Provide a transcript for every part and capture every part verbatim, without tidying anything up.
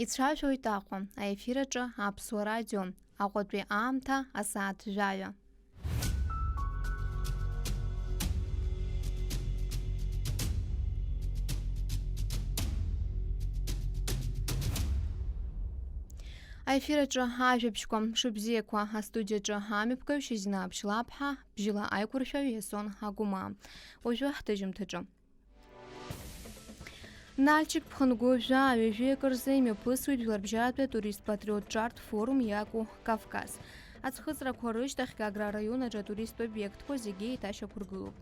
Ицәажәоит Аҟәа, аефир аҿы Аԥсуа радио, Аҟәатәи аамҭа асааҭ жәаҩа. Аефир аҿы ажәабжьқәа, мшыбзиақәа, астудиаҿы амҩаԥгаҩ Шьазина Абжьлаԥҳа, бжьыла аиқәыршәаҩ Иасон Агәымаа. Уажәы ҳҭыжьымҭаҿы. Нальчик ԥхынгәы жәаа ҩажәи акы рзы имҩаԥысуеит Жәларбжьаратәи атурист-патриот ҿартә форум Иаку Кавказ. Аӡхыҵрақәа рышьҭахь Гагра араион аҿы атуристтә обиектқәа зегьы еиҭашьақәыргылоуп.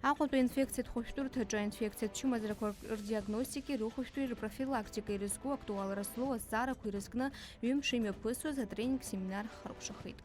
Аҟәатәи аинфекциатә хәышәтәырҭаҿы аинфекциатә чымазарақәа рдиагностикеи рыхәышәтәыреи рпрофилактикеи ирызку актуалра злоу азҵаарақәа ирызкны ҩымш имҩаԥысуаз атренинг-семинар хыркәшахеит.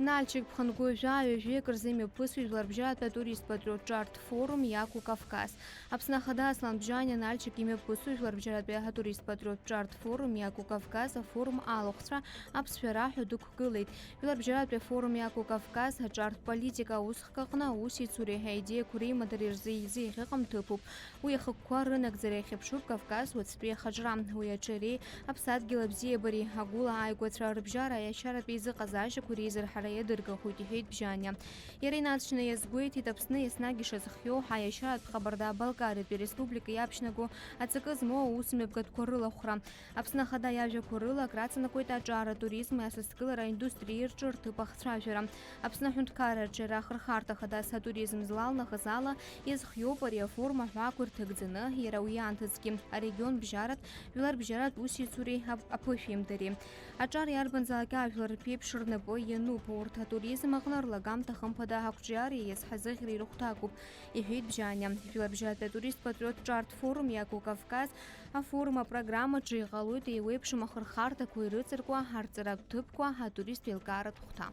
Нальчик ԥхынгәы жәаа ҩажәи акы рзы имҩаԥысуеит Жәларбжьаратәи атурист-патриот ҿартә форум Иаку Кавказ. Аԥсны Ахада Аслан Бжьаниа Нальчик имҩаԥысуеит Жәларбжьаратәи атурист-патриот ҿартә форум Иаку Кавказ афорум алахәцәа аԥсшәа раҳәа дықәгылеит. Жәларбжьаратәи афорум Иаку Кавказ аҿартә политика аусхк аҟны аусеицуреи аидеиақәа реимадареи рзы изеиӷьыҟам ҭыԥуп. Уи ахықәкқәа рынагӡара иахьыԥшуп Кавказ уаҵәтәи ахаҿра. Уи аҿы иреи аԥсадгьыл абзиабареи, агәыла ааигәацәа рыбжьара аиашьаратә еизыҟазаашьақәа реизырҳара иадыргахоит, иҳәеит Бжьаниа. Иара инаҵшьны иазгәеиҭеит, Аԥсны еснагь ишазыхиоу ҳаиашьаратә Ҟабарда-Балкариатәи Республика иаԥшьнаго аҵакы змоу аусмҩаԥгатәқәа рылахәра. Аԥсны Ахада иажәақәа рыла акраҵанакуеит аҿар атуризми асасдкылара аиндустриеи рҿы рҭыԥ ахцәажәара. Аԥсны аҳәынҭқарраҿы ара ахырхарҭа хадас атуризм злалнахыз ала иазхиоуп ари афорум аҳәаақәа ирҭагӡаны, иара уи аамҭазгьы арегион бжьаратә, жәларбжьаратә усеицуреи ап-, аԥышәимдареи. Аҿар иарбанзаалак ажәлар рԥеиԥш рнапы иануп, урҭ атуризм аҟны рлагамҭа хымԥада ақәҿиареи иазҳазыӷьреи рыхәҭакуп, иҳәеит Бжьаниа. Жәларбжьаратәи атурист-патриот ҿартә форум Иаку Кавказ афорум апрограммаҿы иҟалоит еиуеиԥшым ахырхарҭақәа ирыҵаркуа арҵаратә ҭыԥқәа, атуристтә еилкааратә хәҭа.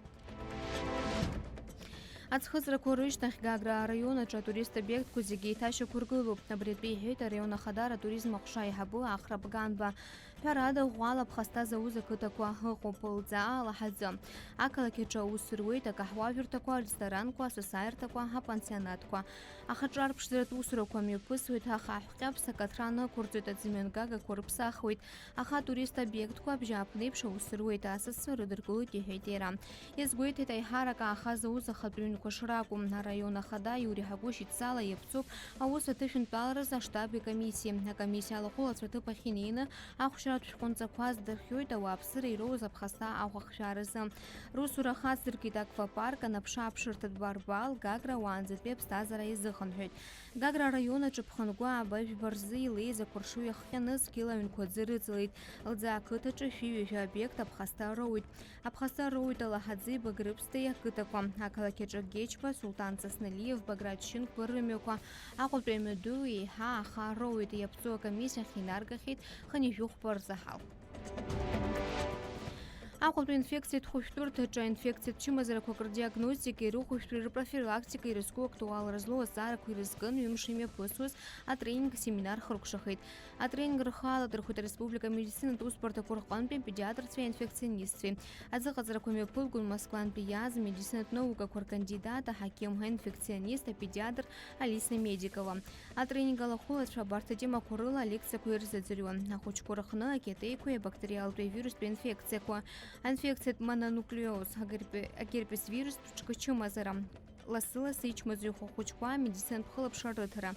Аӡхыҵрақәа рышьҭахь Гагра араион аҿы атурист обиектқәа зегьы еиҭашьақәыргылоуп. Абри атәы иҳәеит араион ахадара атуризм аҟәша аиҳабы Ахра Бганба. Ҳәарада, ӷәӷәала ԥхасҭа зауз ақыҭақәа ыҟоуп, Лӡаа, Лаҳаӡы. Ақалақь аҿы аус руеит акаҳуажәырҭақәа, аресторанқәа, асасааирҭақәа, апансионатқәа. Ахаҿарԥшӡаратә усурақәа мҩаԥысуеит, ахаҳә ҟьаԥс акаҭран ықәырҵоит, аӡымҩангагақәа рыԥсахуеит, аха атурист обиектқәа абжьааԥнеиԥш аус руеит, асасцәа рыдыркылоит, иҳәеит иара. Иазгәеиҭеит, аиҳарак ааха зауз ахатә ҩынқәа шракәу. Араион ахада Иури Ҳагәышь идҵала иаԥҵоуп аус аҭышәынтәаларазы аштаби акомиссиеи. Акомиссиа алахәылацәа аҭыԥ ахь инеины, ахәшьаратә шәҟәынҵақәа аздырхиоит ауааԥсыра ироуз аԥхасҭа аӷәахшәаразы. Русура хацдыркит аквапарк, анаԥшы-ааԥшырҭатә барбал, Гагра уаанӡатәи аԥсҭазаара иазыхынҳәит. Гагра араион аҿы ԥхынгәы ааба жәба рзы илеиз ақәыршҩы иахҟьаны зқьыла аҩнқәа аӡы рыҵалеит. Лӡаа ақыҭаҿы шәи ҩажәа обиект аԥхасҭа роуит. Аԥхасҭа роуит Алаҳаӡи Багрыԥсҭеи ақыҭақәа. Ақалақь аҿы Гечба, Сулҭан Сасналиев, Баграт Шьынқәба рымҩақәа, Аҟәатәи амҩаду еиҳа аха роуит, иаԥҵоу акомиссиахь инаргахьеит хынҩажәи хәба рзаҳал. Аҟәатәи инфекциатә хәышәтәырҭаҿы аинфекциатә чымазарақәак рдиагностикеи рыхәышәтәреи рпрофилактикеи ирызку актуалра злоу азҵаарақәа ирызкын ҩымш имҩаԥысуаз атренинг-семинар хыркәшахеит. Атренинг рхы аладырхәит ареспублика амедицинатә усбарҭақәа рҟынтәи апедиатрцәеи аинфекционистцәеи. Аӡыҟаҵарақәа мҩаԥылгон Москвантәи иааз амедицинатә наукақәа ркандидат, аҳақьым, аинфекционист, апедиатр Алиса Медикова. Атренинг алахәылацәа абарҭ атемақәа рыла алекциақәа ирзыӡырҩуан, ахәыҷқәа рҟны акьатеиқәеи абактериалтәи авирустәи инфекциақәа, аинфекциатә мононуклеоз, агерпе-, агерпес вирустә ҿкы чымазара, лассы-лассы ичмазаҩхо ахәыҷқәа амедицинатә хылаԥшра рыҭара,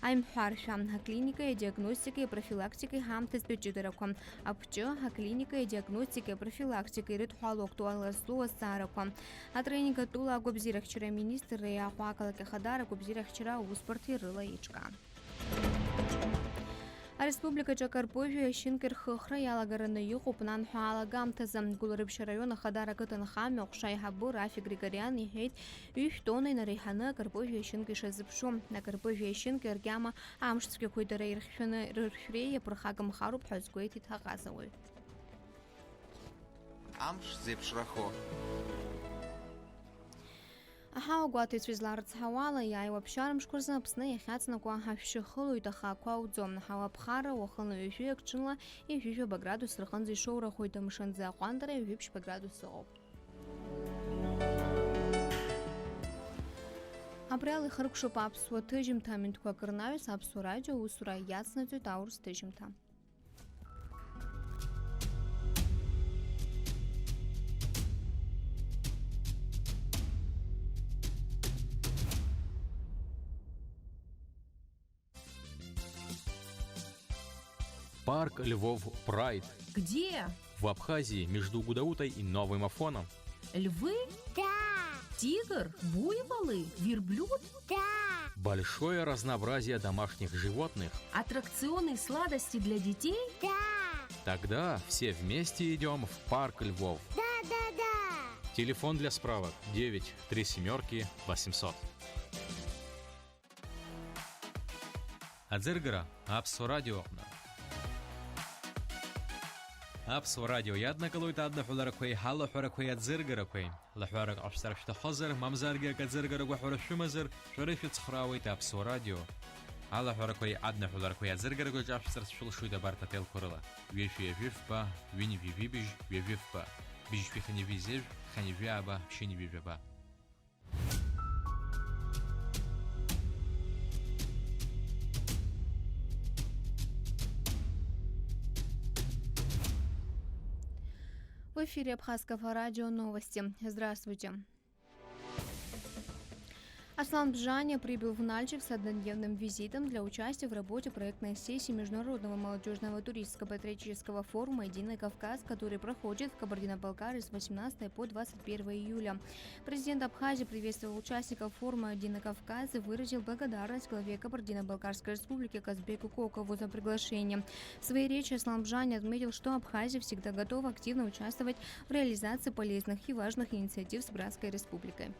аимҳәаршәа, аклиникеи адиагностикеи апрофилактикеи ҳаамҭазтәи аҷыдарақәа, апҷы, аклиникеи адиагностикеи апрофилактикеи ирыдҳәалоу актуалра злоу азҵаарақәа. Атренинг атәыла агәабзиарахьчара аминистрреи Аҟәа ақалақь ахадара агәабзиарахьчара аусбарҭеи рыла еиҿкаан. Ареспубликаҿы акарпыжәи ашьынки рхыхра иалагараны иҟоуп нанҳәа алагамҭазы. Гәылрыԥшь араион ахадара ақыҭанхамҩа аҟәша аиҳабы Рафик Григориан иҳәеит, ҩышә тонна инареиҳаны акарпыжәи ашьынки шазыԥшу. Акарпыжәи ашьынки ргьама амш цәгьақәеи дара ирхьшәаны рыршәреи иаԥырхагамхароуп ҳәа азгәеиҭеит аҟазауаҩ. Амш зеиԥшрахо. Аҳауа гәаҭаҩцәа изларыцҳауала, иааиуа аԥсшьара мшқәа рзы Аԥсны иахьаҵнакуа ашәшьы хылоит, аха ақәа ауӡом. Аҳауа ԥхара уахынла ҩажәи акы, ҽынла ҩажәижәаба градус рҟынӡа ишоурахоит, амшынӡы аҟәандара ҩажәиԥшьба градус ыҟоуп. Убри ала ихыркәшоуп аԥсуа ҭыжьымҭа, минуҭқәак рнаҩс Аԥсуа радио аусура иацнаҵоит аурыс ҭыжьымҭа. Парк Львов Прайд. Где? В Абхазии, между Гудаутой и Новым Афоном. Львы? Да. Тигр? Буйволы? Верблюд? Да. Большое разнообразие домашних животных. Аттракционы и сладости для детей? Да. Тогда все вместе идем в парк Львов. Да, да, да. Телефон для справок: девять три семёрки восемьсот. Аӡыргара Аԥсуа радио аҟны. Аԥсуа радио иаднакылоит адныҳәаларақәеи ҳалаҳәарақәеи аӡыргарақәеи. Лаҳәарак ҟашәҵар шәҭахозар, мамзаргьы акы аӡыргара гәаҳәара шәымазар, шәара ишәыцхраауеит Аԥсуа радио. Алаҳәарақәеи адныҳәаларақәеи аӡыргарақәеи ҿашәҵарц шәылшоит абарҭ аҭелқәа рыла: ҩажәи ҩажәи фба, ҩынҩажәи ҩбыжь, ҩажәи фба, быжьшәи хынҩажәи зежә, хынҩажәи ааба, ԥшьынҩажәи жәаба. В эфире Абхазского радио новости. Здравствуйте. Аслан Бжаня прибыл в Нальчик с однодневным визитом для участия в работе проектной сессии Международного молодёжного туристско-патриотического форума «Единый Кавказ», который проходит в Кабардино-Балкарии с восемнадцатого по двадцать первое июля. Президент Абхазии приветствовал участников форума «Единый Кавказ» и выразил благодарность главе Кабардино-Балкарской Республики Казбеку Кокову за приглашение. В своей речи Аслан Бжаня отметил, что Абхазия всегда готова активно участвовать в реализации полезных и важных инициатив с братской республикой.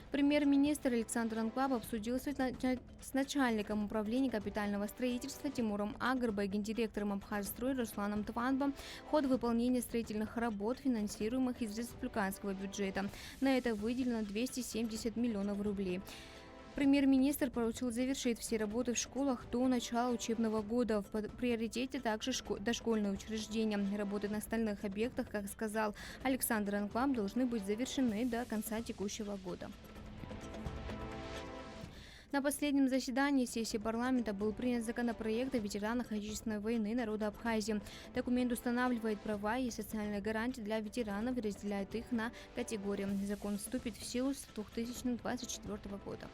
Премьер-министр Александр Анклаб обсудил с на-, с начальником управления капитального строительства Тимуром Агарбой и гендиректором «Абхазстрой» Русланом Тванбом ход выполнения строительных работ, финансируемых из республиканского бюджета. На это выделено двести семьдесят миллионов рублей. Премьер-министр поручил завершить все работы в школах до начала учебного года. В под-, приоритете также шко-, дошкольные учреждения. Работы на остальных объектах, как сказал Александр Анклаб, должны быть завершены до конца текущего года. На последнем заседании сессии парламента был принят законопроект о ветеранах Отечественной войны народа Абхазии. Документ устанавливает права и социальные гарантии для ветеранов и разделяет их на категории. Закон вступит в силу с две тысячи двадцать четвёртого года.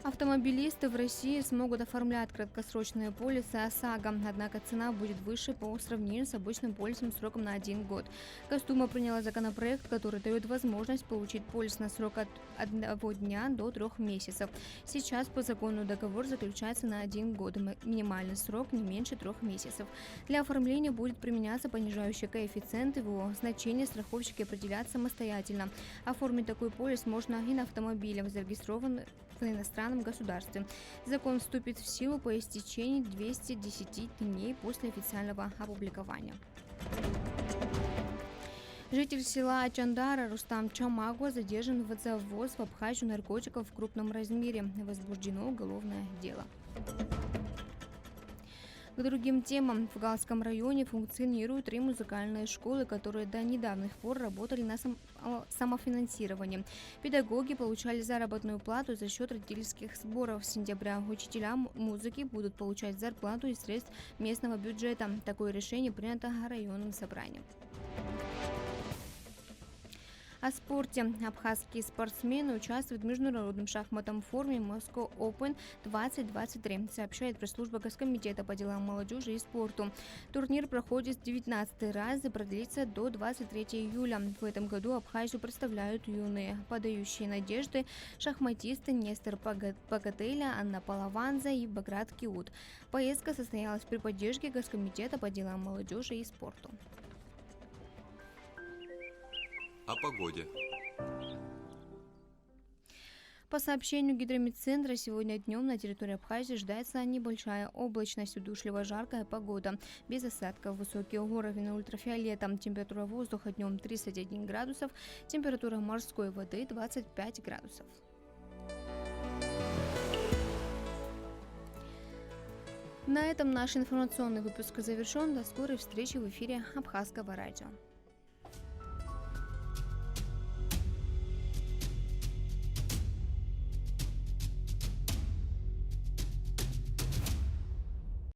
Автомобилисты в России смогут оформлять краткосрочные полисы ОСАГО, однако цена будет выше по сравнению с обычным полисом сроком на один год. Госдума приняла законопроект, который даёт возможность получить полис на срок от одного дня до трёх месяцев. Сейчас по закону договор заключается на один год, м-, минимальный срок не меньше трёх месяцев. Для оформления будет применяться понижающий коэффициент, его значение страховщики определят самостоятельно. Оформить такой полис можно и на автомобиле, зарегистрованном в иностранном государстве. Закон вступит в силу по истечении двести десяти дней после официального опубликования. Житель села Чандара Рустам Чамагуа задержан в-, за ввоз в Абхазию наркотиков в крупном размере. Возбуждено уголовное дело. К другим темам. В Галском районе функционируют три музыкальные школы, которые до недавних пор работали на сам-, а, самофинансировании. Педагоги получали заработную плату за счёт родительских сборов. С сентября учителя м-, музыки будут получать зарплату из средств местного бюджета. Такое решение принято районным собранием. О спорте. Абхазские спортсмены участвуют в международном шахматном форуме Moscow Open двадцать двадцать три, сообщает пресс-служба Госкомитета по делам молодёжи и спорту. Турнир проходит девятнадцатый раз и продлится до двадцать третьего июля. В этом году Абхазию представляют юные, подающие надежды, шахматисты Нестор Пага-, Пагателя, Анна Палаванза и Баграт Киут. Поездка состоялась при поддержке Госкомитета по делам молодёжи и спорту. О погоде. По сообщению Гидрометцентра, сегодня днём на территории Абхазии ждается небольшая облачность, удушливо жаркая погода, без осадков, высокий уровень ультрафиолета, температура воздуха днём тридцать один градусов, температура морской воды двадцать пять градусов. На этом наш информационный выпуск завершён. До скорой встречи в эфире Абхазского радио.